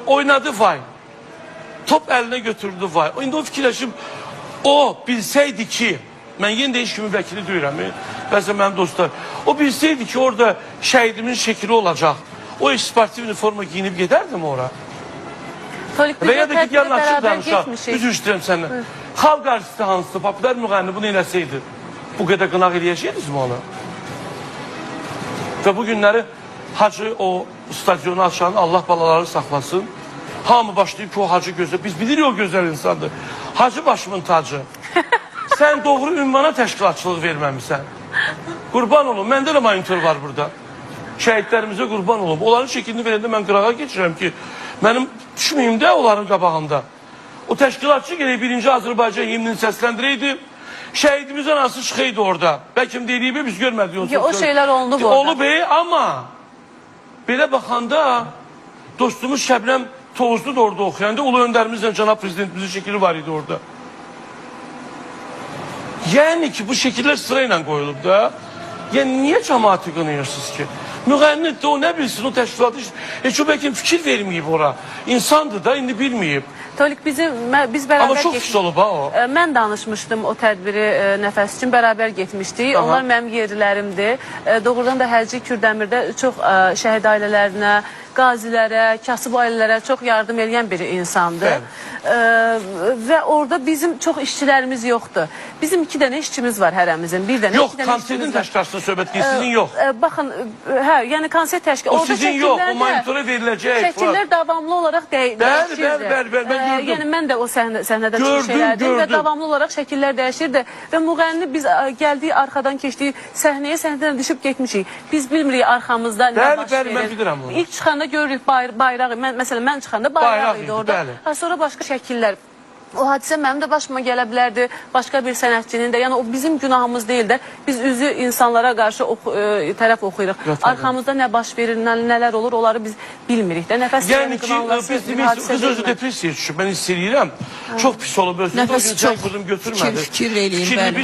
Oynadı vay. Top əlinə götürdü vay. İndi o fikirləşib, o bilsəydi ki, mən yenə də heç kimin vəkili deyirəm, bəzən mənim dostlar, o bilsəydi ki, orada şəhidimin şəkili olacaq, o heç sportiv forma giyinib gedərdimi ora? Tolik, biz Və ya o da ki, tədbirə gəlin açıq bərabər danışaq, getmişik. üzr istəyirəm səndən. Xalq artisti hansı, populyar müğənni bunu eləsəydi, bu qədər qınaq eləyəcəydinizmi onu? Və bu günləri Hacı o stadionu açan, Allah balaları saxlasın. Hamı başlayıb ki, o Hacı gözəl. Biz bilirik o gözəl insandır. Hacı başımın tacı. Sən doğru ünvana təşkilatçılıq verməmisən. Qurban olum, məndə də monitor var burada. Şəhidlərimizə qurban olum. Onların şəklini verəndə mən qırağa keçirəm ki, mənim düşməyim də onların qabağında. O təşkilatçı gələk birinci Azərbaycan himnini səsləndirəydi. Şəhidimizin anası çıxaydı orada. Bəlkə də eləyib, biz görmədik onu. Ya, o şeylər olunub orada. Olub, amma belə baxanda dostumuz Şəbnəm Tovuzlu da orada oxuyanda Ulu Öndərimizlə cənab prezidentimizin şəkili var idi orada. Yəni ki, bu şəkillər sırayla qoyulub da. Yəni niyə cəmaatı qınayırsınız ki? Müğənni də o nə bilsin, o təşkilatı heç o bəlkə fikir verməyib ora. İnsandır da, indi bilməyib. Tolik, biz bərabər Amma çox pis olub ha o. Mən danışmışdım o tədbiri Nəfəs üçün, bərabər getmişdik. Aha. Onlar mənim yerlilərimdir. Doğrudan da Həcci Kürdəmirdə çox şəhid ailələrinə, qazilərə, kasıb ailələrə çox yardım eləyən bir insandır. Və orada bizim çox işçilərimiz yoxdur. Bizim 2 dənə işçimiz var hərəmizin. Bir dənə, Yox, iki dənə konsertin işçimiz var. təşkilatçısının söhbət deyil, sizin yox. Baxın, hə, yəni konsert təşkil. O Orada sizin yox, o şəkillər də- monitora veriləcək. Şəkillər davamlı olaraq dəyişirdi. Bəli, bəli, bəli, bəli, mən gördüm. Yəni mən də o səhnədə Gördüm, çıxış elədim və gördüm. davamlı olaraq şəkillər dəyişirdi. Və müğənni biz gəldik, arxadan keçdik, səhnəyə, səhnədən düşüb getmişik. Biz bilmirik arxamızda nə Bəli, baş bəli, verir. mən bilirəm onu. İlk çıxanda görürük bayrağı. Mən, məsələn, mən çıxanda bayraq, Bayraq idi idi, orada. bəli. Ha, sonra başqa şəkillər. O hadisə mənim də başıma gələ bilərdi, başqa bir sənətçinin də. Yəni o bizim günahımız deyil də. Biz üzü insanlara qarşı tərəf oxuyuruq. Yox, tabii. Arxamızda nə baş verir, nələr olur, onları biz bilmirik də. Nəfəs Yəni ki, qınanması biz, bir biz, hadisə qız özü deyil mən. depressiyaya düşüb, mən hiss eləyirəm. Çox pis olub özünü. Nəfəs O gün çox zəng vurdum, götürmədi. fikir eləyir, Fikirli bəli. bir